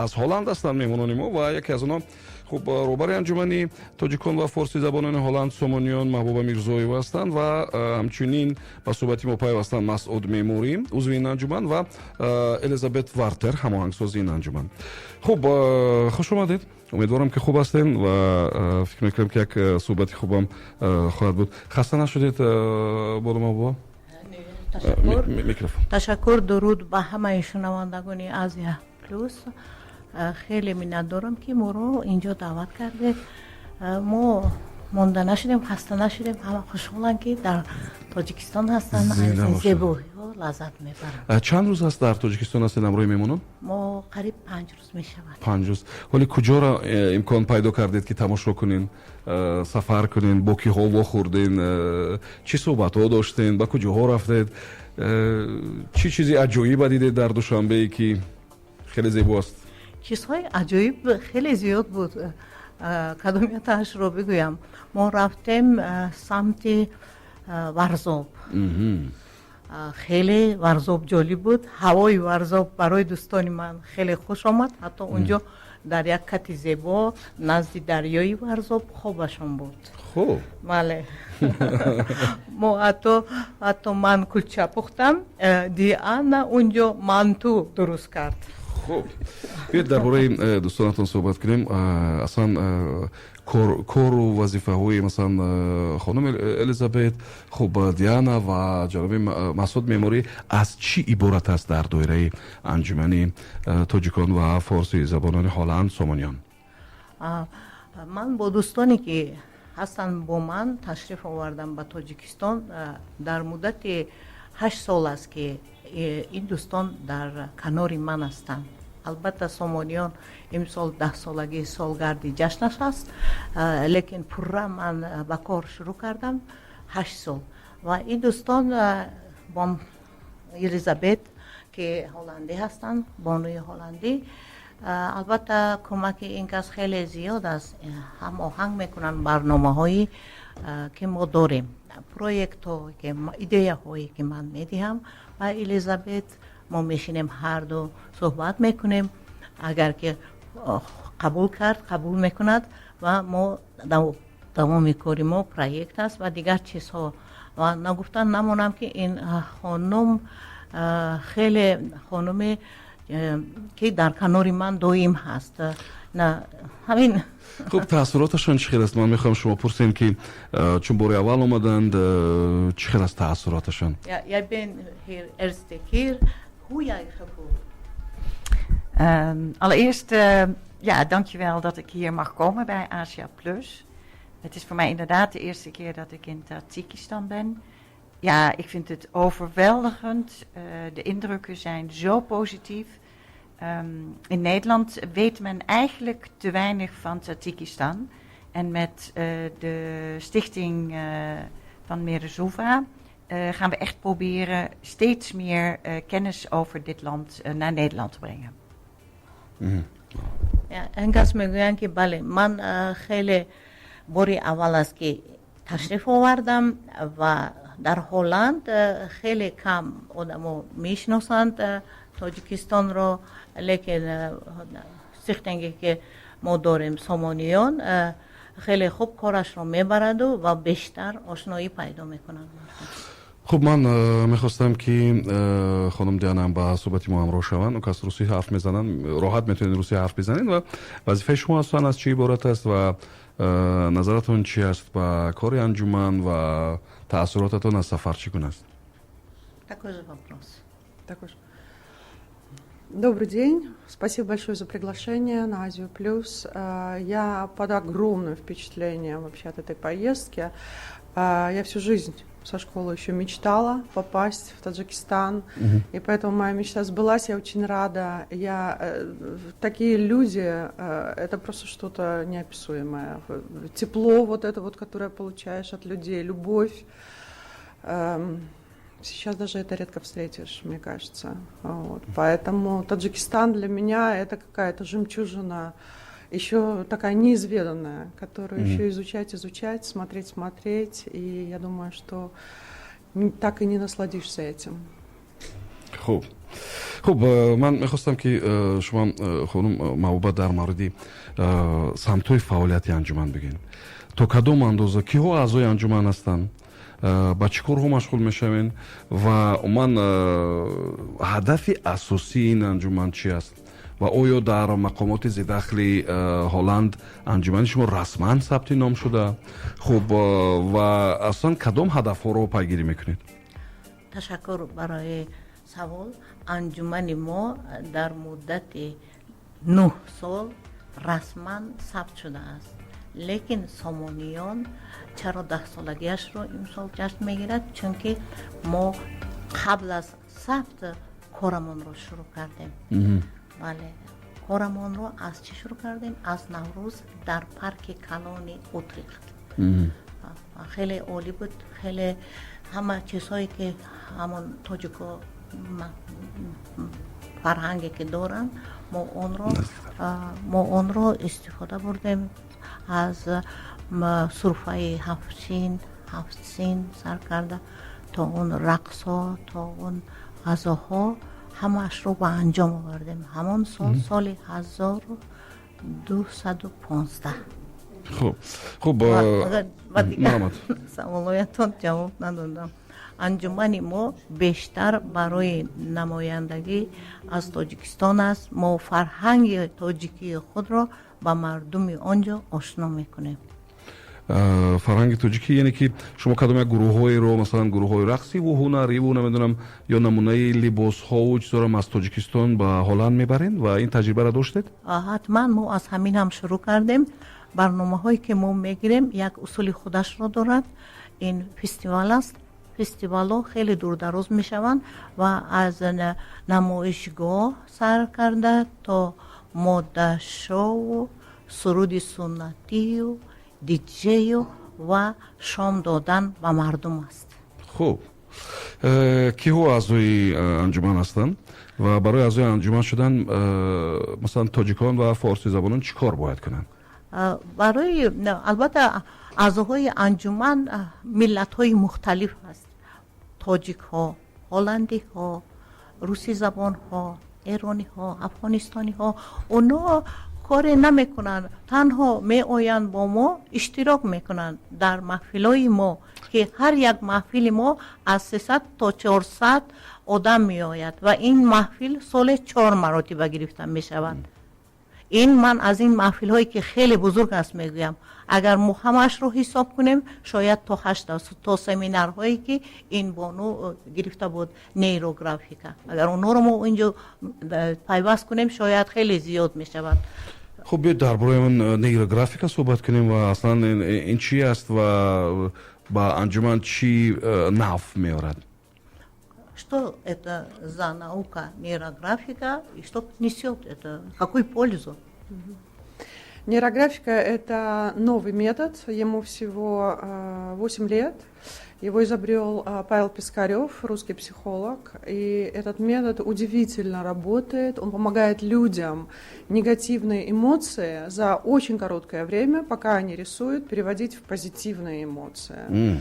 Аз Ҳолланд ҳастанд меҳмонони мо ва яке аз онҳо, хуб, роҳбари анҷумани тоҷикон ва форсизабонони Ҳолланд Сомониён Маҳбуба Мирзоева ҳастанд ва ҳамчунин ба суҳбати мо пайвастанд Масъуд Меъморӣ, узви ин анҷуман, ва Элизабет Вартер, ҳамоҳангсози ин анҷуман. Хуб, хуш омадед, умедворам, ки хуб ҳастем ва фикр мекунам, ки як суҳбати хубам хоҳад буд. Хаста нашудед, бону Маҳбуба? Ташаккур. Микрофон. Ташаккур, дуруд ба ҳамаи шунавандагони Азия Плюс. Хеле миннатдорам, ки моро инҷо даъват кардед. Мо монда нашудем, хаста нашудем, ҳама хушҳоланд, ки дар Тоҷикистон ҳастанд, аз ин зебоиҳо лаззат мебаранд. Чанд рӯз аст, дар Тоҷикистон ҳастед ҳамроҳи меҳмонон? Мо қариб 5 рӯз мешавад. 5 рӯз. Ҳоли куҷоро имкон пайдо кардед, ки тамошо кунен, сафар кунен, бо киҳо вохӯрден, чӣ суҳбатҳо доштен, ба куҷоҳо рафтед, чӣ чизи аҷоиба дидед дар Душанбе, ки хеле зебо аст? Чизҳои аҷоиб хеле зиёд буд, кадомяташро бигӯям? Мо рафтем самти Варзоб, хеле Варзоб ҷолиб буд, ҳавои Варзоб барои дӯстони ман хеле хуш омад. Ҳатто унҷо дар як кати зебо назди дарёи Варзоб хобашон бурд. Хуб. Бале, мо ҳатто ман кулча пухтам, Диана унҷо манту дуруст кард. Хуб, биёед, дар бораи дӯстонатон суҳбат кунем. Аслан кору вазифаҳои, масалан, хонум Элизабет, хуб, Диана ва ҷаноби Масъуд Меъморӣ аз чӣ иборат аст дар доираи анҷумани тоҷикон ва форсизабонони Ҳолланд Сомониён? Ман бо дӯстоне, ки ҳастанд бо ман, ташриф овардам ба Тоҷикистон. Дар муддати 8 сол аст, ки ин дӯстон дар канори ман ҳастанд. Албатта, Сомониён имсол 10-солагии солгарди ҷашнаш аст, лекин пурра ман ба кор шурӯъ кардам 8 сол ва ин дӯстон бо Елизабет, ки ҳолландӣ ҳастанд, бонуи ҳолландӣ, албатта, кӯмаки ин кас хеле зиёд аст. Ҳамоҳанг мекунанд барномаҳое, ки мо дорем, проектҳо, идеяҳое, ки ман медиҳам ба Элизабет. Мо мешинем, ҳарду суҳбат мекунем, агар ки қабул кард, қабул мекунад ва мо давоми кори мо проект аст ва дигар чизҳо. Ва нагуфтан намонам, ки ин хонум хеле хонуме, ки дар канори ман доим ҳаст. Ҳамин. Хуб, таассуроташон чӣ хел аст? Ман мехоҳам шумо пурсем, ки чун бори аввал омаданд, чӣ хел аст таассуроташон? Я ben hier eerste keer. Hoe jij gevoel? Allereerst, ja, dankjewel dat ik hier mag komen bij Asia Plus. Het is voor mij inderdaad de eerste keer dat ik in Tajikistan ben. Ja, ik vind het overweldigend. De indrukken zijn zo positief. In Nederland weet men eigenlijk te weinig van Tajikistan. En met de stichting van Merezova gaan we echt proberen steeds meer kennis over dit land naar Nederland te brengen. Ин мегӯянд, ки бале, ман хеле бори аввал аст, ки ташриф овардам ва дар Ҳолланд хеле кам одамо мешиносанд Тоҷикистонро, лекин stichting е, ки мо дорем, Сомониён, хеле хуб корашро мебараду ва бештар ошноӣ пайдо мекунанд. Хуб, ман мехостам, ки хонум Диана ба суҳбати мо ҳамроҳ шаванд. Он кас русӣ ҳарф мезананд, роҳат метавонед русӣ ҳарф бизанед. Ва вазифаи шумо аслан аз чӣ иборат аст ва назаратон чи аст ба кори анҷуман ва таассуротатон аз сафар чӣ гуна аст? Такой же вопрос. Такой же. Добрый день. Спасибо большое за приглашение на Азию Плюс. Я под огромным впечатлением вообще от этой поездки. Я всю жизнь со школы еще мечтала попасть в Таджикистан, и поэтому моя мечта сбылась, я очень рада. Такие люди, это просто что-то неописуемое. Тепло вот это вот, которое получаешь от людей, любовь. Сейчас даже это редко встретишь, мне кажется. Вот. Поэтому Таджикистан для меня — это какая-то жемчужина, еще такая неизведанная, которую еще изучать, изучать, смотреть, смотреть. И я думаю, что так и не насладишься этим. Хуб, ман мехостам, ки шумо, хонум Маҳбуба, дар мавриди самтҳои фаъолияти анҷуман бигӯед. То кадом андоза, киҳо аъзои анҷуман ҳастанд, ба чӣ корҳо машғул мешавед ва умуман ҳадафи асосии ин анҷуман чи аст ва оё дар мақомоти зидахли Ҳолланд анҷумани шумо расман сабти ном шуда? Хуб, ва аслан кадом ҳадафҳоро пайгирӣ мекунед? Ташаккур барои савол. Анҷумани мо дар муддати 9 сол расман сабт шудааст, лекин Сомониён чаро 10-солагиашро имсол ҷашн мегирад? Чунки мо қабл аз сабт корамонро шурӯъ кардем. Бале, корамонро аз чӣ шурӯъ кардем? Аз Наврӯз дар парки калони Утрехт. Хеле олӣ буд, хеле ҳама чизҳое, ки ҳамон тоҷико фарҳанге ки доранд, мо онро истифода бурдем, аз сурфаи ҳафтсин сар карда то он рақсҳо, то он ғазоҳо, ҳамаашро ба анҷом овардем ҳамон сол, соли 1215. Хуб. Саволоятон ҷавоб надодам. Анҷумани мо бештар барои намояндагӣ аз Тоҷикистон аст. Мо фарҳанги тоҷикии худро ба мардуми он ҷо ошно мекунем. Фарҳанги тоҷикӣ, яъне ки шумо кадом як гурӯҳҳоеро, масалан, гурӯҳҳои рақсиву ҳунариву, намедонам, ё намунаи либосҳову чизҳоро аз Тоҷикистон ба Ҳолланд мебаред ва ин таҷрибаро доштед? Ҳатман, мо аз ҳамин ҳам шурӯъ кардем. Барномаҳое, ки мо мегирем, як усули худашро дорад. Ин фестивал аст. Фестивалҳо хеле дурдароз мешаванд ва аз намоишгоҳ сар карда то модашоу, суруди суннатию, диҷею ва шом додан ба мардум аст. Хуб, киҳо аъзои анҷуман ҳастанд ва барои аъзои анҷуман шудан, масалан, тоҷикон ва форсизабонон чӣ кор бояд кунанд? Барои, албатта, аъзоҳои анҷуман миллатҳои мухталиф аст: тоҷикҳо, ҳолландиҳо, русизабонҳо, эрониҳо, афғонистониҳо. Онҳо коре намекунанд, танҳо меоянд, бо мо иштирок мекунанд дар маҳфилҳои мо, ки ҳар як маҳфили мо аз 300 то 400 одам меояд ва ин маҳфил соле чор маротиба гирифта мешавад. Ин ман аз ин маҳфилҳое, ки хеле бузург аст, мегӯям. Агар мо ҳамаашро ҳисоб кунем, шояд то ҳашта, то семинарҳое, ки ин бону гирифта буд, нейрографика, агар онҳоро мо инҷо пайваст кунем, шояд хеле зиёд мешавад. Хуб, биёед, дар бораи он нейрографика суҳбат кунем ва аслан ин чӣ аст ва ба анҷуман чӣ нафъ меорад? Что это за наука нейрографика и что несет это, какую пользу? Нейрографика – это новый метод, ему всего 8 лет. Его изобрел Павел Пискарев, русский психолог. И этот метод удивительно работает. Он помогает людям негативные эмоции за очень короткое время, пока они рисуют, переводить в позитивные эмоции.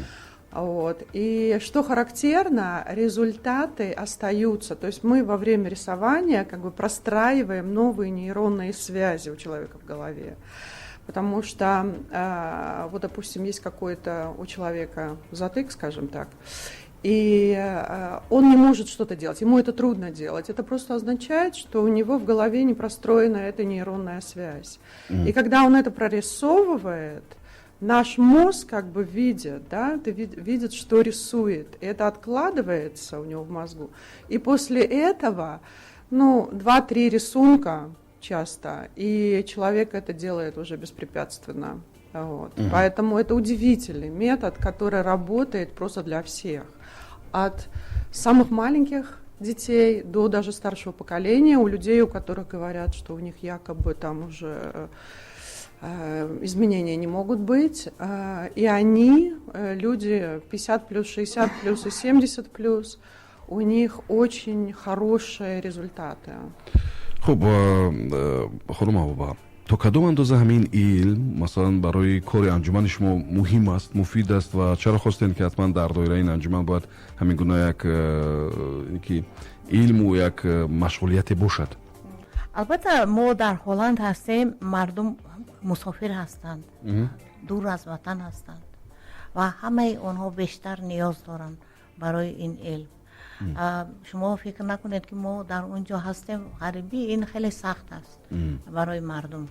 Вот. И что характерно, результаты остаются. То есть мы во время рисования как бы простраиваем новые нейронные связи у человека в голове. Потому что, вот, допустим, есть какой-то у человека затык, скажем так, и он не может что-то делать, ему это трудно делать. Это просто означает, что у него в голове не простроена эта нейронная связь. И когда он это прорисовывает, наш мозг как бы видит, да, ты видит, что рисует, и это откладывается у него в мозгу. И после этого, ну, два-три рисунка часто, и человек это делает уже беспрепятственно. Вот. Поэтому это удивительный метод, который работает просто для всех. От самых маленьких детей до даже старшего поколения, у людей, у которых говорят, что у них якобы там уже изменения не могут быть. И они, люди 50 плюс, 60 плюс и 70 плюс, у них очень хорошие результаты. Хуб, хонум Маҳбуба, то кадом андоза ҳамин илм, масалан, барои кори анҷумани шумо муҳим аст, муфид аст ва чаро хостем, ки ҳатман дар доираи ин анҷуман бояд ҳамин гуна як ки Илму як машғулияте бошад. Албатта, мо дар Ҳолланд ҳастем, мардум мусофир ҳастанд, дур аз ватан ҳастанд ва ҳамаи онҳо бештар ниёз доранд барои ин илм. Шумо фикр накунед, ки мо дар он ҷо ҳастем, ғарибӣ ин хеле сахт аст барои мардум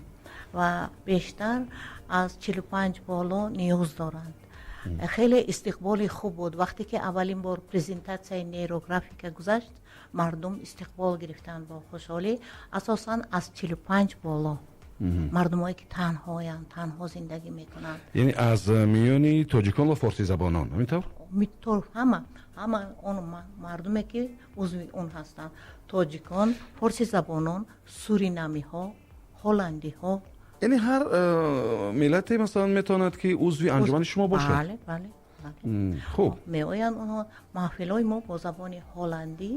ва бештар аз 45 боло ниёз доранд. Хеле истиқболи хуб буд, вақте ки аввалин бор презентатсияи нейрографика гузашт, мардум истиқбол гирифтанд бо хушҳолӣ, асосан аз 45 боло мардумое, ки танҳоянд, танҳо зиндагӣ мекунанд. Яъне аз миёни тоҷикон ва форсизабонон, ҳамин тавр? Ҳама он мардуме, ки узви он ҳастанд: тоҷикон, форсизабонон, суринамиҳо, ҳолландиҳо. Яъне ҳар миллате, масалан, метавонад, ки узви анҷумани шумо бошад? Бале. Хуб. Меоянд онҳо. Маҳфилҳои мо бо забони ҳолландӣ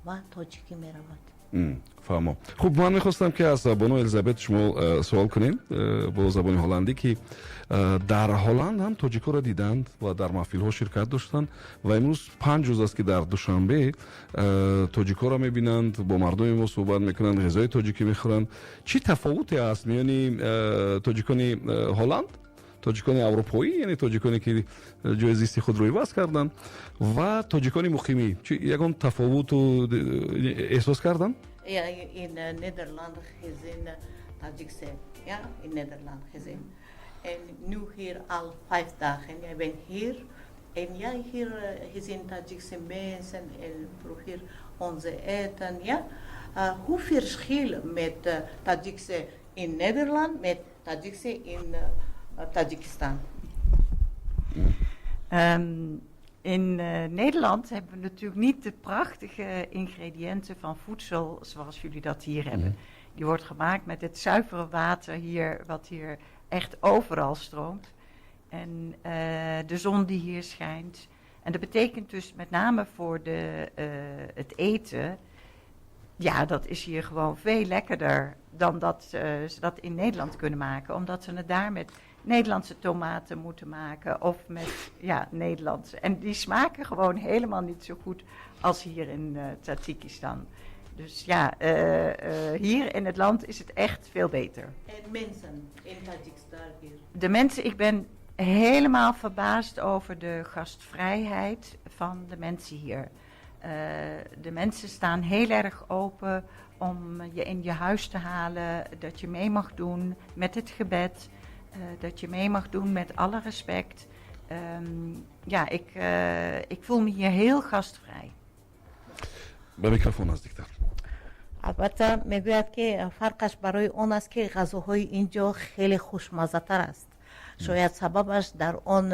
ва тоҷикӣ меравад. Фаҳмо. Хуб, ман мехостам, ки аз бону Элизабет шумо суол кунем бо забони ҳолландӣ, ки дар Ҳолланд ҳам тоҷикҳоро диданд ва дар маҳфилҳо ширкат доштанд ва имрӯз 5 рӯз аст, ки дар Душанбе тоҷикҳоро мебинанд, бо мардуми мо суҳбат мекунанд, ғизои тоҷикӣ мехӯранд. Чӣ тафовуте аст миёни тоҷикони Ҳолланд, тоҷикони аврупоӣ, яъне тоҷиконе, ки ҷои зисти худро иваз карданд, ва тоҷикони муқимӣ? Ягон тафовуту эҳсос карданд? Ja, in Nederland gezin, Tajikse, ja, in Nederland gezin. En nu hier al 5 dagen, jij bent hier. En jij hier gezien Tajikse mensen en probeer onze eten, ja. Hoe verschil met Tajikse in Nederland met Tajikse in Tajikistan? In Nederland hebben we natuurlijk niet de prachtige ingrediënten van voedsel zoals jullie dat hier hebben. Die wordt gemaakt met het zuivere water hier, wat hier echt overal stroomt. En de zon die hier schijnt. En dat betekent dus met name voor het eten, ja, dat is hier gewoon veel lekkerder dan dat ze dat in Nederland kunnen maken. Omdat ze het daar met Nederlandse tomaten moeten maken of met, ja, Nederlandse. En die smaken gewoon helemaal niet zo goed als hier in Tajikistan. Dus ja, hier in het land is het echt veel beter. En mensen in Tajikistan hier? De mensen, ik ben helemaal verbaasd over de gastvrijheid van de mensen hier. De mensen staan heel erg open om je in je huis te halen, dat je mee mag doen met het gebed, dat je mee mag doen met alle respect. Ja, ik voel me hier heel gastvrij. Ба микрофон наздиктар. Албатта, мегӯяд, ки фарқаш барои он аст, ки ғазоҳои ин ҷо хеле хушмаззатар аст. Шояд сабабаш дар он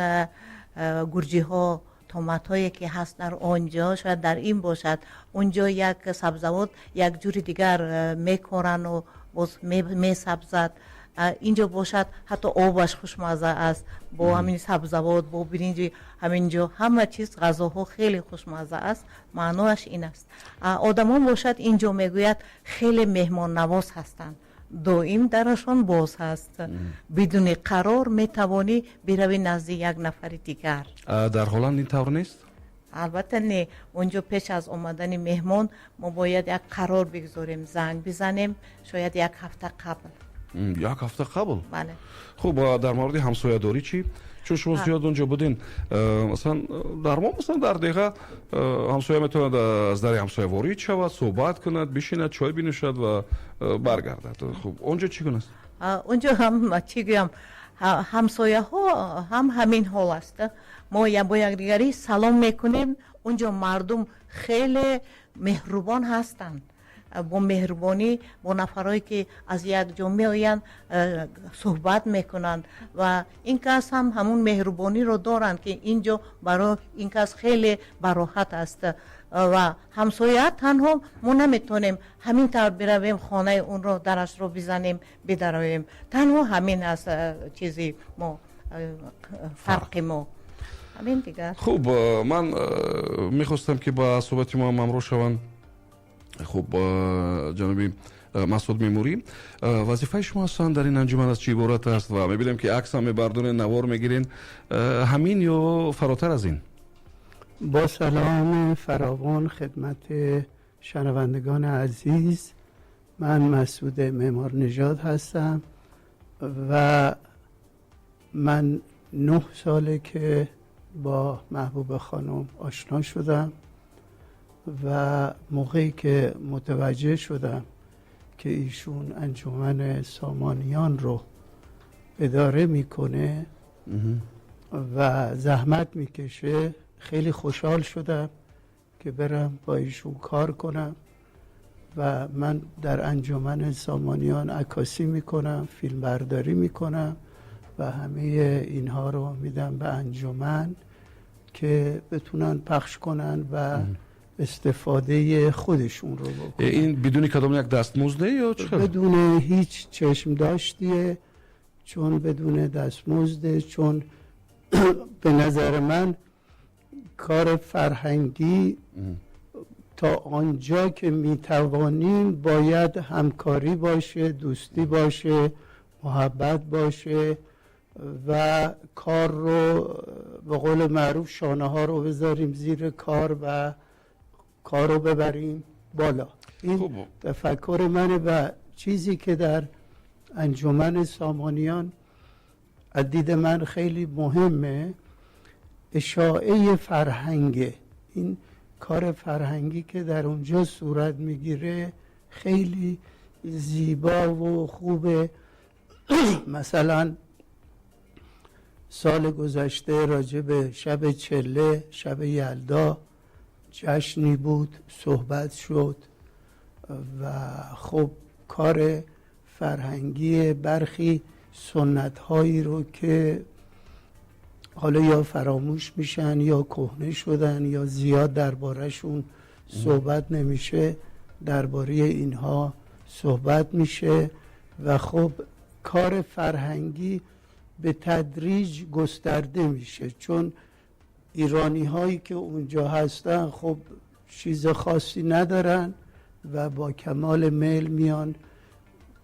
гурҷиҳо, томатҳое, ки ҳаст дар он ҷо, шояд дар ин бошад. Он ҷо як сабзавот як ҷури дигар мекорану боз месабзад. Инҷо бошад, ҳатто обаш хушмазза аст бо ҳамин сабзавот, бо биринҷи ҳамин ҷо, ҳама чиз, ғазоҳо хеле хушмазза аст. Маъноаш ин аст. Одамон бошад, ин ҷо, мегӯяд, хеле меҳмоннавоз ҳастанд, доим дарашон боз ҳаст, бидуни қарор метавонӣ биравӣ назди як нафари дигар. Дар Ҳолланд ин тавр нест? Албатта, не. Он ҷо пеш аз омадани меҳмон мо бояд як қарор бигзорем, занг бизанем, шояд як ҳафта қабл. Як ҳафта қабл? Бале. Хуб, дар мавриди ҳамсоядорӣ чӣ? Чун шумо зиёд он ҷо будин. Масалан, дар мо, масалан, дар деҳа ҳамсоя метавонад аз дари ҳамсоя ворид шавад, суҳбат кунад, бишинад, чой бинӯшад ва баргардад. Хуб, он ҷо чӣ гуна аст? Он ҷо ҳам, чӣ гӯям, ҳамсояҳо ҳам ҳамин ҳол аст. Мо бо якдигарӣ салом мекунем. Он ҷо мардум хеле меҳрубон ҳастанд, бо меҳрубонӣ бо нафарое, ки аз як ҷо меоянд, суҳбат мекунанд ва ин кас ҳам ҳамун меҳрубониро доранд, ки ин ҷо барои ин кас хеле бароҳат аст. Ва ҳамсоя танҳо мо наметавонем ҳамин тавр биравем хонаи онро, дарашро бизанем, бидароем. Танҳо ҳамин аст чизи мо, фарқи мо ҳамин дигар. Хуб, ман мехостам, ки ба суҳбати мо ҳам ҳамроҳ шаванд. Хуб, ҷаноби Масуд Мемурӣ, вазифаи шумо ҳастанд дар ин анҷуман аз чӣ иборат аст? Ва мебинем, ки аксам мебардорен, навор мегирен. Ҳамин ё фаротар аз ин? Бо салом фаровон хидмат. شنوندگان عزیز. من مسعود معمار نژاد هستم و من 9 ساله که با محبوب خانم آشنا شدم و موقعی که متوجه شدم که ایشون انجمن سامانیان رو اداره میکنه و زحمت میکشه، خیلی خوشحال شدم که برم با ایشون کار کنم و من در انجمن سامانیان عکاسی میکنم، فیلم برداری میکنم و همه اینها رو میدم به انجمن که بتونن پخش کنن و استفاده خودشون رو بکنن. این بدون کدام یک دستمزده یا چه؟ بدون هیچ چشم داشتیه، چون بدون دستمزده، چون به نظر من کار فرهنگی تا آنجا که میتوانیم باید همکاری باشه، دوستی باشه، محبت باشه و کار رو به قول معروف شانه ها رو بذاریم زیر کار و کار رو ببریم بالا. این تفکر منه و چیزی که در انجمن سامانیان از دید من خیلی مهمه، اشاعه فرهنگه. این کار فرهنگی که در اونجا صورت میگیره خیلی زیبا و خوبه. مثلا سال گذشته راجع به شب چله، شب یلدا جشنی بود، صحبت شد و خب کار فرهنگی برخی سنت هایی رو که حالا یا فراموش میشن یا کهنه شدن یا زیاد درباره‌شون صحبت نمیشه، درباره اینها صحبت میشه و خب کار فرهنگی به تدریج گسترده میشه، چون ایرانی هایی که اونجا هستن خب چیز خاصی ندارن و با کمال میل میان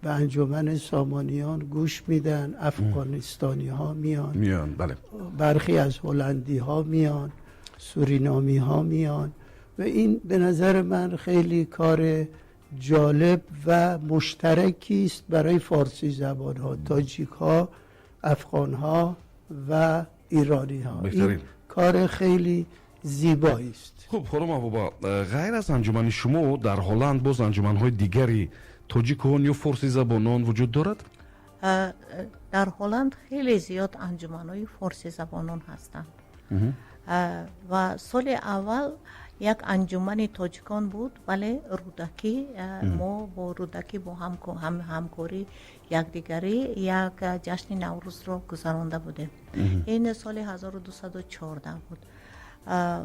به انجمن سامانیان گوش میدن، افغانستانی ها میان، بله، برخی از هلندی ها میان، سورینامی ها میان و این به نظر من خیلی کار جالب و مشترکی است برای فارسی زبان ها، تاجیک ها، افغان ها و ایرانی ها. این کار خیلی زیبایی است. خب خانم محبوبه، غیر از انجمن شما در هلند باز انجمن های دیگری тоҷикон ё форсизабонон вуҷуд дорад? Дар Ҳолланд хеле зиёд анҷуманҳои форсизабонон ҳастанд ва соли аввал як анҷумани тоҷикон буд, вале Рӯдакӣ, мо бо Рӯдакӣ бо ҳамкорӣ якдигарӣ як ҷашни Наврӯзро гузаронда будем. Ин соли 1214 буд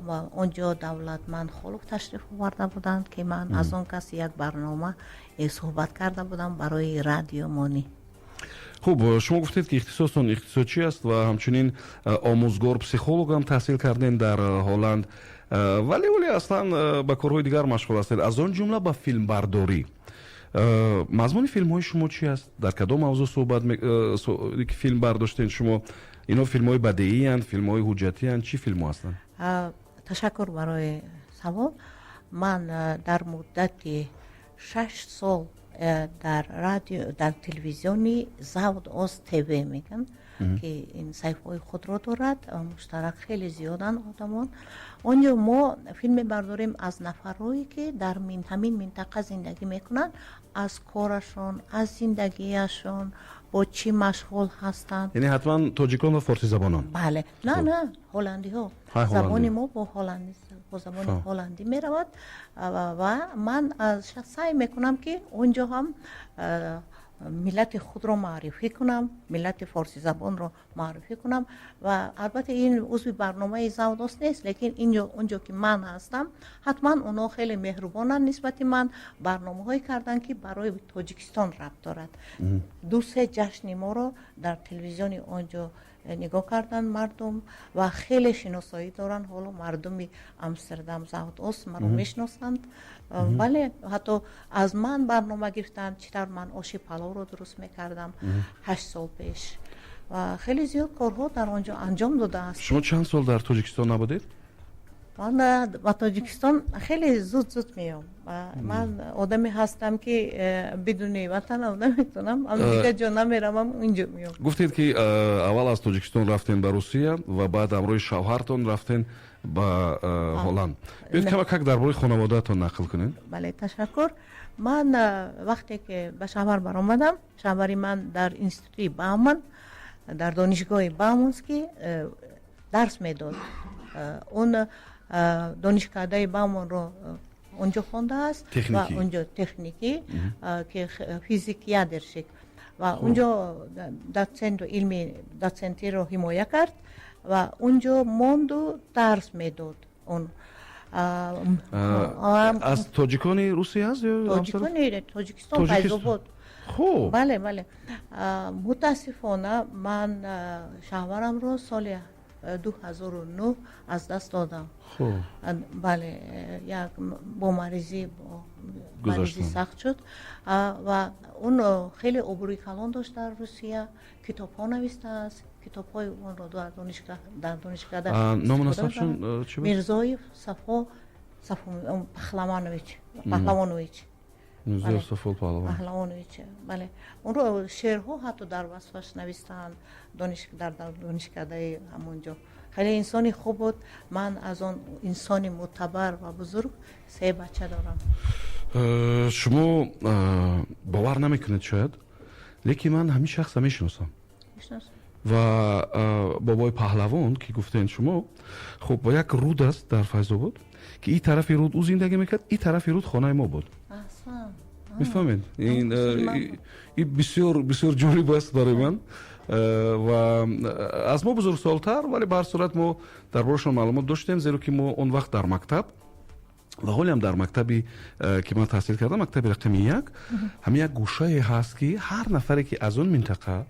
ва онҷо Давлатманд Холов ташриф оварда буданд, ки ман аз он кас як барнома суҳбат карда будам барои радио Монӣ. Хуб, шумо гуфтед, ки ихтисостон иқтисодчӣ аст ва ҳамчунин омӯзгор, психолог ҳам таҳсил кардем дар Ҳолланд, вале оле аслан ба корҳои дигар машғул ҳастед, аз он ҷумла ба филмбардорӣ. Мазмуни филмҳои шумо чӣ аст? Дар кадом мавзӯъ суҳбат филм бардоштед шумо? Инҳо филмҳои бадеиянд, филмҳои ҳуҷҷатиянд, чӣ филмҳо ҳастанд? Ташаккур барои савол. Ман дар муддати 6 сол дар радио, дар телевизиони Завд-Ост ТВ мегӯям, ки ин саҳифаҳои худро дорад, муштарак хеле зиёданд одамон. Он ҷо мо филм мебардорем аз нафарҳое, ки дар ҳамин минтақа зиндагӣ мекунанд, аз корашон, аз зиндагиашон, бо чӣ машғул ҳастанд. Яъне ҳатман тоҷикон ва форсизабонон? Бале, на, на, ҳолландиҳо. Забони мо бо ҳолландӣ, бо забони ҳолландӣ меравад ва ман саъй мекунам, ки он ҷо ҳам миллати худро маърифӣ кунам, миллати форсизабонро маърифӣ кунам. Ва албатта ин узви барномаи Завдост нест, лекин инҷо, онҷо ки ман ҳастам, ҳатман онҳо хеле меҳрубонанд нисбати ман, барномаҳое карданд, ки барои Тоҷикистон рабт дорад. Ду се ҷашни моро дар телевизиони онҷо нигоҳ карданд мардум ва хеле шиносоӣ доранд. Ҳоло мардуми Амстердам Завдост маро мешиносанд. Бале, ҳатто аз ман барнома гирифтанд, чӣ тавр ман оши паловро дуруст мекардам 8 сол пеш, ва хеле зиёд корҳо дар он ҷо анҷом додааст. Шумо чанд сол дар Тоҷикистон набудед? Ман ба Тоҷикистон хеле зуд зуд меом. Ман одаме ҳастам, ки бидуни ватанам наметавонам, дигар ҷо намеравам, инҷо меом. Гуфтед, ки аввал аз Тоҷикистон рафтем ба Русия ва баъд ҳамроҳи шавҳартон рафтем ба Ҳолланд. Биёед, камакак дар бораи хонаводаатон нақл кунед. Бале, ташаккур. Ман вақте ки ба шавҳар баромадам, шавҳари ман дар институти Бауман, дар донишгоҳи Бауманский дарс медод. Он донишкадаи Бауманро онҷо хондааст ва онҷо техникӣ, ки физик ядерщик, ва онҷо дотсенту илми дотсентиро ҳимоя кард ва онҷо монду дарс медод он. Аз тоҷикони Русия аст ё? Тоҷикони Тоҷикистон, Файзобод. Хуб. Бале. Мутаассифона, ман шавҳарамро соли 2009 аз даст додам. Бале, як бо маризӣ сахт шуд ва он хеле обрӯи калон дошт дар Русия, китобҳо навистааст, китобҳои онро дар донишкада. Ному насабшон чӣ буд? Мирзоев Сафо Паҳлавонович. Мирзоев Сафо Паҳлавон. Паҳлавонович, бале. Онро шеърҳо ҳатто дар васфаш навистаанд дар донишкадаи ҳамонҷо. Хеле инсони хуб буд. Ман аз он инсони мӯътабар ва бузург се бача дорам. Шумо бовар намекунед шояд, лекин ман ҳамин шахсро мешиносам. Ва бобои Паҳлавон, ки гуфтед шумо, хуб, як руд аст дар Файзобод, ки ин тарафи руд ӯ зиндагӣ мекард, ин тарафи руд хонаи мо буд. Мефаҳмед, ин бисёр бисёр ҷолиб аст барои ман. Ва аз мо бузургсолтар, вале ба ҳар сурат мо дар борашон маълумот доштем, зеро ки мо он вақт дар мактаб ва ҳолиам дар мактаби, ки ман таҳсил кардам, мактаби рақами 1, ҳамин як гӯшае ҳаст, ки ҳар нафаре, ки аз он минтақа,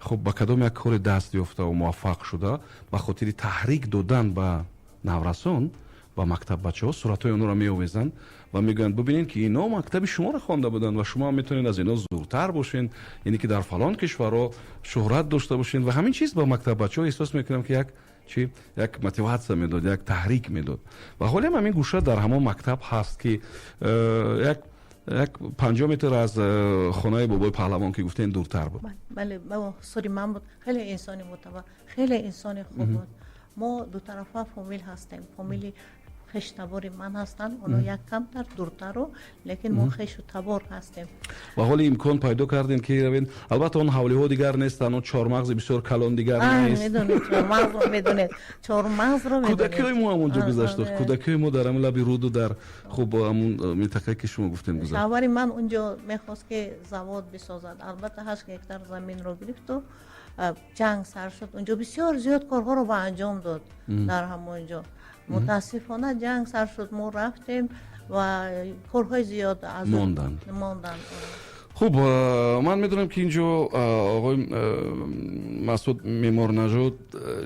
хуб, ба кадом як кори даст ёфтаву муваффақ шуда, ба хотири таҳрик додан ба наврасон, ба мактаббачаҳо, суратҳои онҳоро меовезанд ва мегӯянд: «Бибинед, ки ино мактаби шуморо хонда буданд ва шумо метавонед аз ино зуртар бошед, яъне ки дар фалон кишварҳо шӯҳрат дошта бошед». Ва ҳамин чиз ба мактаббачаҳо, эҳсос мекунам, ки як чи, як мотиватсия медод, як таҳрик медод. Ва ҳолиам ҳамин гӯша дар ҳамон мактаб ҳаст, ки як 50 метр аз хонаи бобои Паҳлавон, ки гуфтем, дуртар буд. Бале, сури ман буд. Хеле инсони мӯътабар, хеле инсони хуб буд. Мо дутарафа фомил ҳастем, фомили хештабори ман ҳастанд оно, як камтар дуртару, лекин мо хешу табор ҳастем. Ва ҳоли имкон пайдо кардем, ки равем. Албатта, он ҳавлиҳо дигар нестанд, он чормағзи бисёр калон дигар нест. Медонед, чормағзро медонед, чормағзро. Кӯдакиҳои мо ҳамонҷо гузашт, кӯдакиҳои мо дар ҳамин лаби руду, дар, хуб, ҳамун минтақае, ки шумо гуфтем, гузашт. Шавҳари ман унҷо мехост, ки завод бисозад. Албатта, 8 гектар заминро гирифту ҷанг сар шуд. Унҷо бисёр зиёд корҳоро ба анҷом дод дар ҳамон ҷо. Мутаассифона, ҷанг сар шуд, мо рафтем ва корҳои зиёд монданд. Монданд. Хуб, ман медонам, ки инҷо оғои Масуд Меъморнажод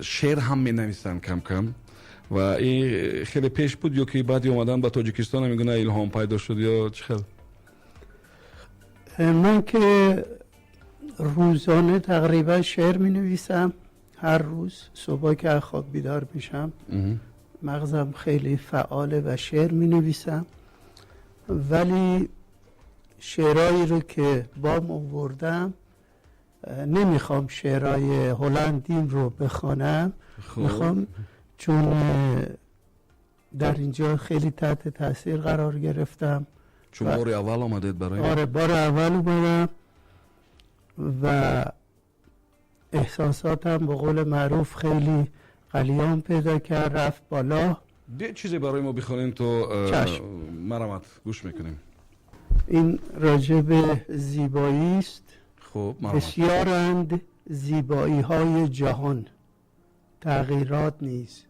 шеър ҳам менависанд кам кам. Ва ин хеле пеш буд ё ки баъди омадан ба Тоҷикистон ҳамин гуна илҳом пайдо шуд ё чӣ хел? من که روزانه تقریبا شعر می نویسم. هر روز صبح که از خواب بیدار میشم، مغزم خیلی فعاله و شعر می نویسم. ولی شعرهایی رو که بام آوردم، نمیخوام شعرهای هلندیم رو بخوانم. میخوام، چون در اینجا خیلی تحت تاثیر قرار گرفتم. چون بار اول آمدید برای آره، بار اول اومدم و احساساتم به قول معروف خیلی غلیان پیدا کرد، رفت بالا. یه چیزی برای ما بخونیم تو. چشم. مرحمت، گوش میکنیم. این راجع به زیبایی است. خب، مرحمت. بسیارند زیبایی های جهان، تغییرات نیز.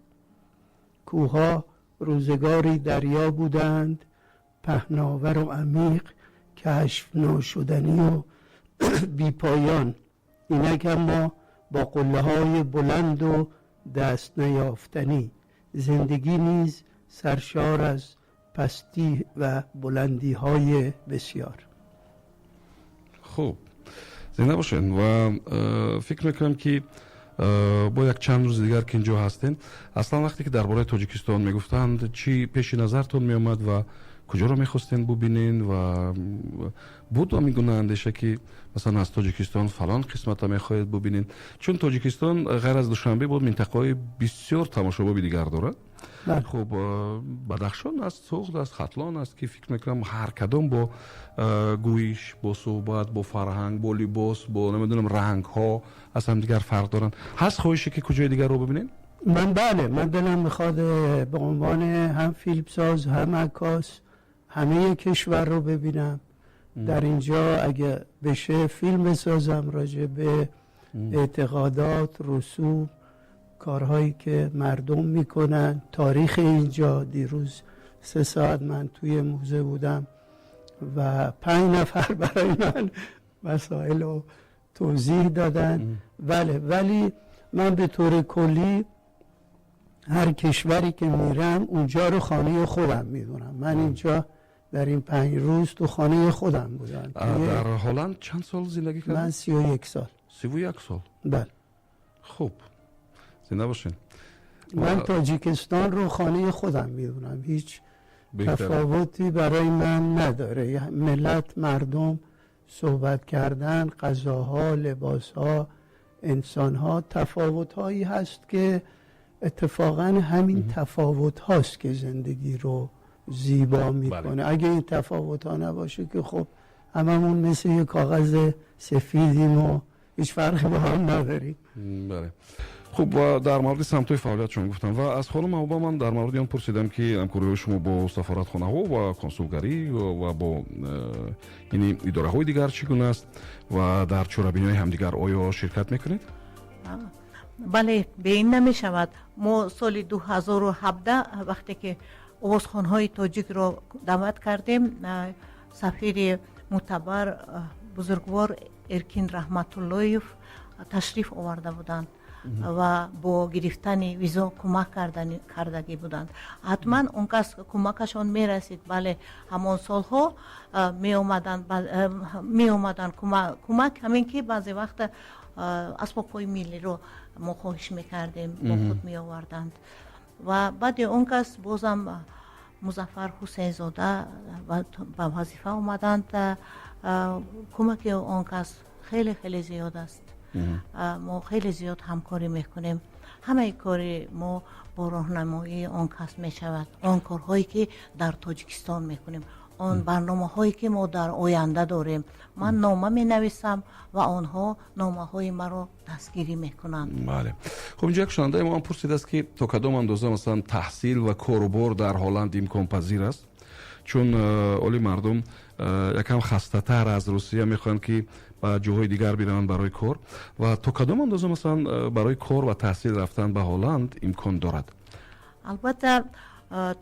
کوها روزگاری دریا بودند، پهناور و عمیق، کشف ناشدنی و بیپایان. اینک اما با قله های بلند و دست نیافتنی. زندگی نیز سرشار از پستی و بلندی های بسیار. Хуб، зинда бошед. Ва фикр мекунам, ки Бо як чанд рӯзи дигар ки инҷо ҳастем, аслан вақте ки дар бораи Тоҷикистон мегуфтанд, чӣ пеши назартон меомад ва куҷоро мехостем бубинен? Ва буд ҳамин гуна андеша, ки масалан аз Тоҷикистон фалон қисмата мехоҳед бубинед? Чун Тоҷикистон ғайр аз Душанбе боз минтақаҳои бисёр тамошобоби дигар дорад. Хуб, Бадахшон аст, Суғд аст, Хатлон аст, ки фикр мекунам ҳар кадом бо гӯиш, бо суҳбат, бо фарҳанг, бо либос, бо намедонам рангҳо аз ҳамдигар фарқ доранд. Ҳаст хоҳише, ки куҷои дигарро бубинед? من بله، من دلم میخواد به عنوان هم فیلمساز هم عکاس همه کشور رو ببینم. در اینجا اگه بشه فیلم بسازم راجع به اعتقادات، رسوم، کارهایی که مردم میکنن، تاریخ اینجا. دیروز 3 ساعت من توی موزه بودم و پنج نفر برای من مسائل رو توضیح دادن. بله، ولی من به طور کلی هر کشوری که میرم اونجا رو خانه خودم میدونم. من اینجا در این 5 روز تو خانه خودم بودم. در هلند چند سال زندگی کردید؟ من 31 سال. 31 سال؟ بله. خوب، زنده باشین. من تاجیکستان رو خانه خودم میدونم. هیچ تفاوتی برای من نداره. ملت، مردم، صحبت کردن، غذاها، لباسها، انسانها. تفاوت هایی هست که اتفاقا همین تفاوت هاست که زندگی رو زیبا میکنه. اگه این تفاوت ها نباشه که خب هممون مثل یه کاغذ سفیدیم و هیچ فرقی با هم نداریم. بله، хуб، ва дар мавриди самтҳои фаъолият шумо гуфтам ва аз хонум Маҳбуба ман дар мавриди он пурсидам, ки ҳамкориҳои шумо бо сафоратхонаҳо ва консулгарӣ ва бо ини идораҳои дигар чӣ гуна аст ва дар чорабиниҳои ҳамдигар оё ширкат мекунед? Бале, бе ин намешавад. Мо соли 2017 вақте ки овозхонҳои тоҷикро даъват кардем, сафири мӯътабар бузургвор Эркин Раҳматуллоев ташриф оварда буданд ва бо гирифтани визо кӯмак кардагӣ буданд. Ҳатман он кас кӯмакашон мерасид. Бале, ҳамон солҳо меомаданд кӯмак. Ҳамин ки баъзе вақт асбобҳои миллиро мо хоҳиш мекардем, бо худ меоварданд. Ва баъди он кас бозам Музаффар Ҳусейнзода ба вазифа омаданд. Кӯмаки он кас хеле хеле зиёд аст. Мо хеле зиёд ҳамкорӣ мекунем. Ҳамаи кори мо бо роҳнамоии он кас мешавад. Он корҳое ки дар Тоҷикистон мекунем, он барномаҳое ки мо дар оянда дорем, ман нома менависам ва онҳо номаҳои маро дастгирӣ мекунанд. Бале, хуб, инҷо як шунавандаи мо ҳам пурсидааст, ки то кадом андоза масалан таҳсил ва корубор дар Ҳолланд имконпазир аст, чун оли мардум якам хастатар аз Русия мехоҳанд, ки ба ҷоҳои дигар бираванд барои кор. Ва то кадом андоза масалан барои кор ва таҳсил рафтан ба Ҳолланд имкон дорад? Албатта,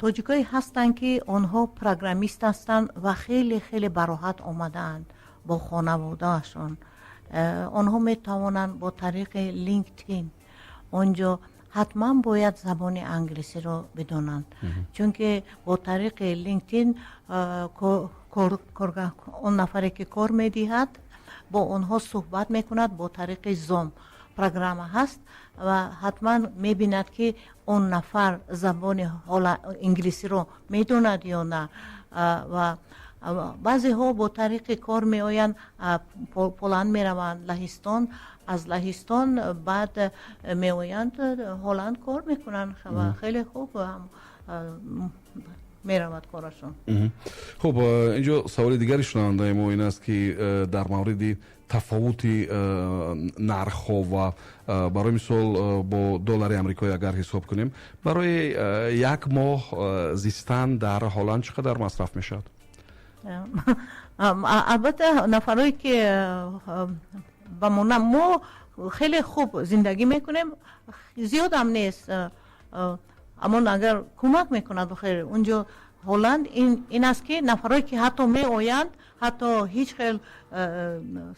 тоҷикое ҳастанд, ки онҳо программист ҳастанд ва хеле хеле бароҳат омадаанд бо хонаводаашон. Онҳо метавонанд бо тариқи LinkedIn. Он ҷо ҳатман бояд забони англисиро бидонанд, чунки бо тариқи LinkedIn он нафаре ки кор медиҳад, бо онҳо суҳбат мекунад. Бо тариқи Zoom программа ҳаст ва ҳатман мебинад, ки он нафар забони инглисиро медонад ё на. Ва баъзеҳо бо тариқи кор меоянд, Поланд мераванд, Лаҳистон, аз Лаҳистон баъд меоянд Ҳолланд, кор мекунанд ва хеле хуб меравад корашон. Хуб, инҷо саволи дигари шунавандаи мо ин аст, ки дар мавриди тафовути нархҳо ва барои мисол бо доллари амрикоӣ агар ҳисоб кунем, барои як моҳ зистан дар Ҳолланд чӣ қадар масраф мешавад? Албатта, нафарое ки ба мо хеле хуб зиндагӣ мекунем, зиёдам нест, аммо агар кӯмак мекунад, бахайр. Унҷо Ҳолланд ин аст, ки нафарое ки ҳатто меоянд, ҳатто ҳеҷ хел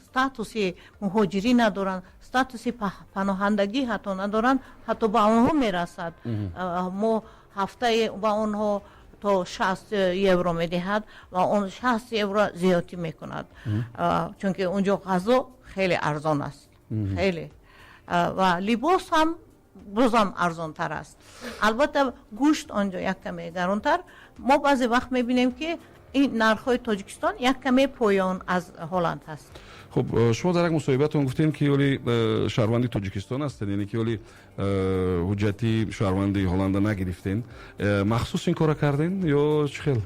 статуси муҳоҷирӣ надоранд, статуси паноҳандагӣ ҳатто надоранд, ҳатто ба онҳо мерасад. Мо ҳафтае ба онҳо то 60 евро медиҳад ва он 60 евро зиёдтӣ мекунад, чунки унҷо ғазо хеле арзон аст, хеле. Ва либос ҳам бозам арзонтар аст. Албатта, гӯшт он ҷо як каме гаронтар. Мо баъзе вақт мебинем, ки ин нархҳои Тоҷикистон як каме поён аз Ҳолланд ҳаст. Хуб, шумо дар як мусоҳибатон гуфтем, ки ҳоли шаҳрванди Тоҷикистон ҳастед, яъне ки ҳоли ҳуҷҷати шаҳрванди Ҳолланда нагирифтен. Махсус ин кора карден ё чӣ хел?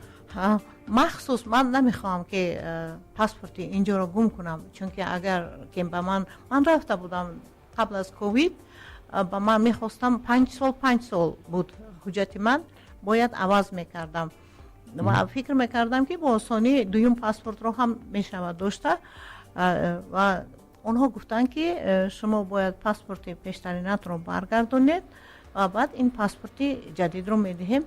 Махсус ман намехоҳам, ки паспорти инҷоро гум кунам, чунки агар ки ба ман рафта будам қабл аз ковид, ба ман мехостам, 5 сол, 5 сол буд ҳуҷҷати ман, бояд иваз мекардам ва фикр мекардам, ки бо осонӣ дуюм паспортро ҳам мешавад дошта. Ва онҳо гуфтанд, ки шумо бояд паспорти пештаринатро баргардонед ва баъд ин паспорти ҷадидро медиҳем,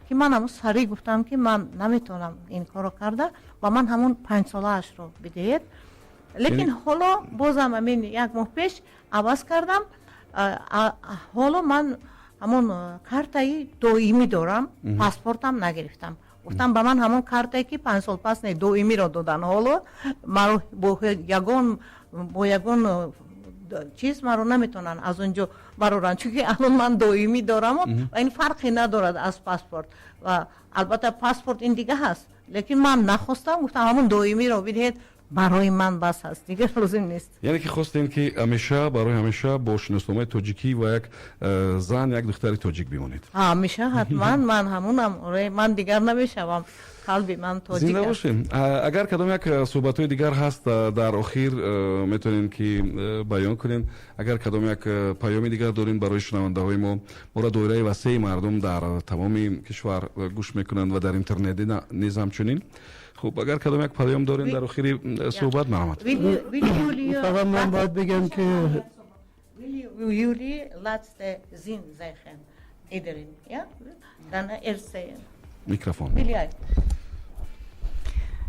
ки ман ҳамун сариъ гуфтам, ки ман наметавонам ин корро карда ва ман ҳамун панҷсолаашро бидиҳед. Лекин ҳоло бозам ҳамин як моҳ пеш иваз кардам. Ҳоло ман ҳамон картаи доимӣ дорам, паспортам нагирифтам. Гуфтам, ба ман ҳамон картае, ки 5 сол пас не, доимиро додан. Ҳоло маро бо ягон чиз маро наметавонанд аз он ҷо бароранд, чунки алон ман доимӣ дораму ва ин фарқе надорад аз паспорт. Ва албатта, паспорт ин дига ҳаст, лекин ман нахостам, гуфтам, ҳамон доимиро бидиҳед, барои ман бас аст, дигар лозим нест. Яъне ки хостем, ки ҳамеша, барои ҳамеша бо шиносномаи тоҷикӣ ва як зан, як духтари тоҷик бимонед. Ҳамеша, ҳатман, ман ҳамунам. Оре, ман дигар намешавам, қалби ман тоҷик. Зинда бошем. Агар кадом як суҳбатҳои дигар ҳаст, дар охир метавонем ки баён кунем. Агар кадом як паёми дигар дорем барои шунавандаҳои мо, моро доираи васеи мардум дар тамоми кишвар гӯш мекунанд ва дар интернет низ ҳамчунин. Хуб, агар кадом як паём дорем дар охири суҳбат, марҳамат. فقط من باید بگم که Jullie laatste zin zeggen. Iedereen, ja? Dan eerst. Microfoon. Wil jij?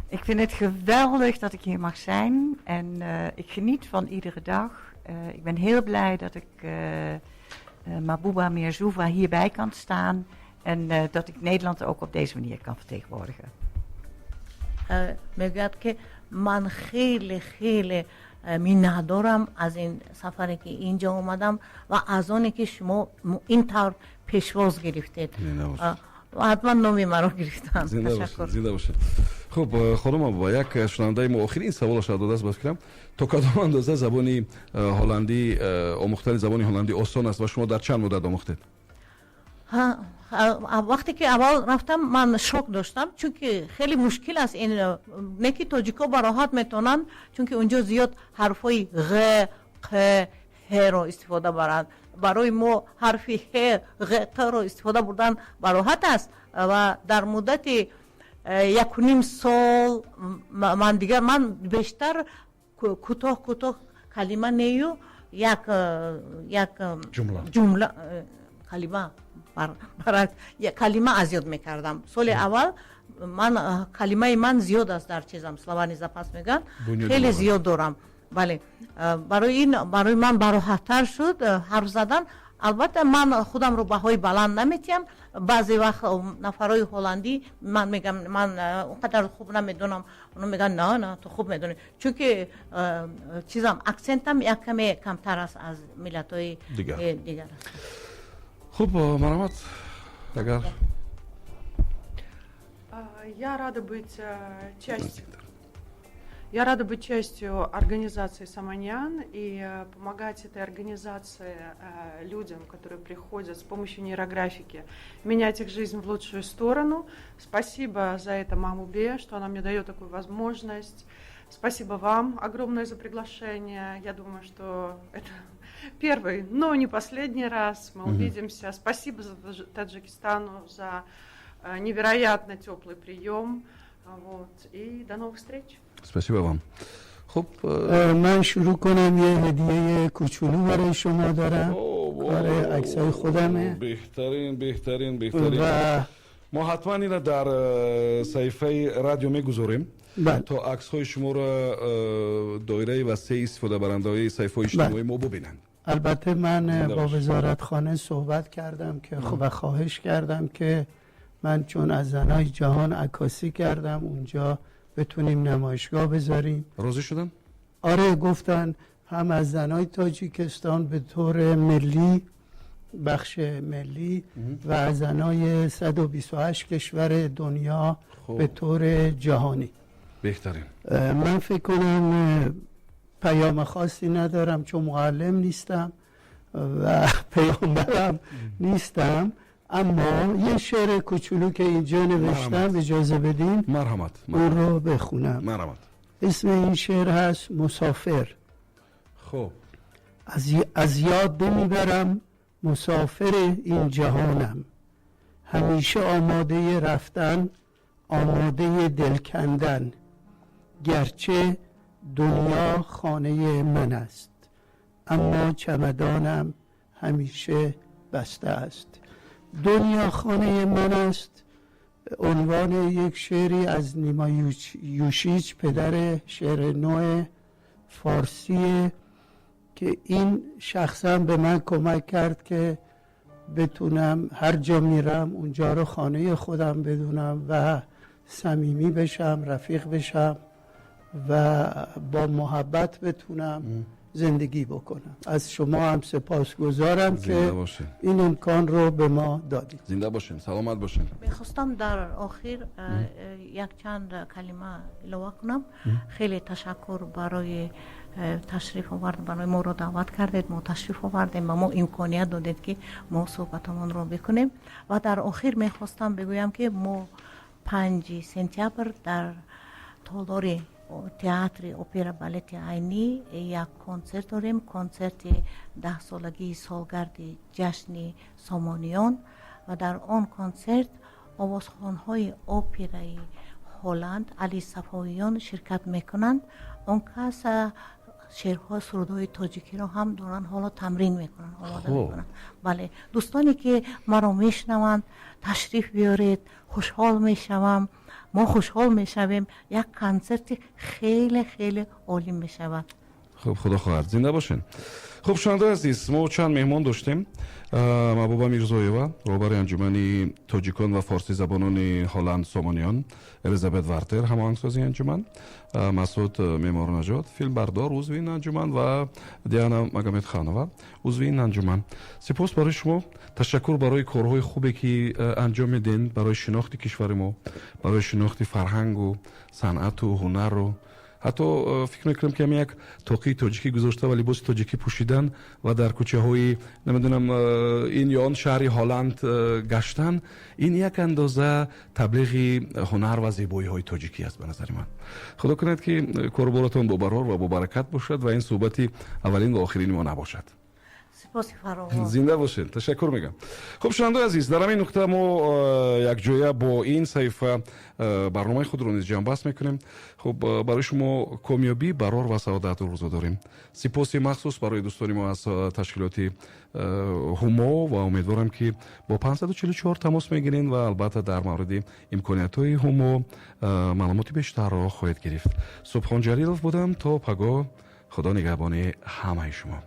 Ik vind het geweldig dat ik hier mag zijn en ik geniet van iedere dag. Ik ben heel blij dat ik Mahbuba Mirzoeva hierbij kan staan en dat ik Nederland ook op deze manier kan vertegenwoordigen. Мегӯяд, ки ман хеле хеле миннатдорам аз ин сафаре, ки инҷо омадам, ва аз оне, ки шумо ин тавр пешвоз гирифтед ва ҳатман номи маро гирифтанд. Зинда бошед. Хуб, хонум Абуба, як шунавандаи мо охирин саволаш додааст ба фикрам: то кадом андоза забони ҳолландӣ, омӯхтани забони ҳолландӣ осон аст ва шумо дар чанд муддат омӯхтед? Вақте ки аввал рафтам, ман шок доштам, чунки хеле мушкил аст ин. Не ки тоҷикҳо бароҳат метавонанд, чунки унҷо зиёд ҳарфҳои ғ, қ, ҳ-ро истифода баранд. Барои мо ҳарфи ҳ, ғ, қ-ро истифода бурдан бароҳат аст. Ва дар муддати 1,5 сол ман дигар ман бештар кӯтоҳ кӯтоҳ калима нею як як ҷумла, калима, калима аз ёд мекардам. Соли аввал ман калимаи ман зиёд аст дар чизам, словарный запас мегӯянд, хеле зиёд дорам. Бале, барои ин барои ман бароҳаттар шуд ҳарф задан. Албатта, ман худамро баҳои баланд наметиҳам. Баъзе вақт нафарҳои ҳолландӣ, ман мегам, ман он қадар хуб намедонам, оно мегӯянд: «На, на, ту хуб медонӣ», чунки чизам, акцентам як каме камтар аст аз миллатҳои дигар. Хуб, марҳамат, агар Я рада быть частью организации Саманиан и помогать этой организации, людям, которые приходят с помощью нейрографики, менять их жизнь в лучшую сторону. Спасибо за это Махбубе, что она мне дает такую возможность. Спасибо вам огромное за приглашение. Я думаю, что это первый, но не последний раз мы увидимся. Спасибо за Таджикистану за невероятно теплый прием. Вот. И до новых встреч. Спасибо вам. خب، من شروع کنم. یه هدیه کوچولو برای شما دارم، کار عکسای خودمه. بهترین، بهترین، بهترین. мо ҳатман ина дар саҳифаи радио мегузорем, то аксҳои шуморо доираи васеи истифодабарандаҳои саҳифаҳои иҷтимоии мо бубинанд. البته من با وزارتخانه صحبت کردم که خب خواهش کردم که من چون از زنای جهان عکاسی کردم، اونجا بتونیم نمایشگاه بذاریم. راضی شدن؟ آره، گفتن. هم از زنای تاجیکستان به طور ملی، بخش ملی، و از زنای 128 کشور دنیا به طور جهانی. بهترین. من فکر کنم پیام خاصی ندارم، چون معلم نیستم و پیامبرم نیستم، اما یه شعر کوچولو که اینجا نوشتم اجازه بدین مرحمت. اون رو بخونم. مرحمت. اسم این شعر هست مسافر. خب. از یاد نمیبرم مسافر این جهانم، همیشه آماده رفتن، آماده دل کندن، گرچه دنیا خانه من است اما چمدانم همیشه بسته است. دنیا خانه من است عنوان یک شعری از نیما یوشیج، پدر شعر نو فارسی، که این شخصا به من کمک کرد که بتونم هر جا میرم اونجا رو خانه خودم بدونم و صمیمی بشم، رفیق بشم و با محبت بتونم زندگی بکنم. از شما هم سپاسگزارم که این امکان رو به ما دادید. زنده باشین، سلامت باشین. میخواستم در آخر یک چند کلمه علاوه کنم. خیلی تشکر برای تشریف آورد، برای ما رو دعوت کردید، ما تشریف آوردیم و ما امکانیت دادید که ما صحبتمان رو بکنیم. و در آخر میخواستم بگویم که ما 5 سپتامبر در تالار театри опера балети Айнӣ як консерт дорем, консерти 10-солагии солгарди ҷашни Сомониён, ва дар он консерт овозхонҳои операи Ҳолланд Али Сафовиён ширкат мекунанд. Он кас шеърҳо, сурудҳои тоҷикиро ҳам доранд, ҳоло тамрин мекунанд, омода мекунанд. Бале, дӯстоне ки маро мешунаванд, ташриф биёред, хушҳол мешавам, мо хушҳол мешавем, як консерти хеле хеле олӣ мешавад. Хуб, худо хоҳад, зинда бошен. Хуб, шунавандаи азиз, мо чанд меҳмон доштем: Маҳбуба Мирзоева, роҳбари анҷумани тоҷикон ва форсизабонони Ҳолланд Сомониён, Элизабет Вартер, ҳамоҳангсози анҷуман, Масуд Меъморнаҷод, филмбардор, узви ин анҷуман, ва Диана Магомедханова, узви ин анҷуман. Сипос барои шумо, ташаккур барои корҳои хубе ки анҷом медиҳед барои шинохти кишвари мо, барои шинохти фарҳангу санъату ҳунару ҳатто фикр мекунам, ки ҳамин як тоқии тоҷикӣ гузошта ва либоси тоҷикӣ пӯшидан ва дар кӯчаҳои, намедонам, ин ё он шаҳри Ҳолланд гаштан, ин як андоза таблиғи ҳунар ва зебоиҳои тоҷикӣ аст ба назари ман. Худо кунад, ки коруборатон бобарор ва бобаракат бошад ва ин суҳбати аввалин ва охирини мо набошад. Сипоси фаровон. Зинда бошед, ташаккур мегӯям. Хуб, шунавандаи азиз, дар ҳамин нуқта мо якҷоя бо ин саҳифа барномаи худро низ ҷамъбаст мекунем. Хуб, барои шумо комёбӣ, барор ва саодат орзу дорем. Сипоси махсус барои дӯстони мо аз ташкилоти Ҳумо ва умедворам, ки бо 544 тамос мегирен ва албатта дар мавриди имкониятҳои Ҳумо маълумоти бештарро хоҳед гирифт. Субҳон Ҷалилов будам. То пагоҳ, худо нигаҳбони ҳамаи шумо.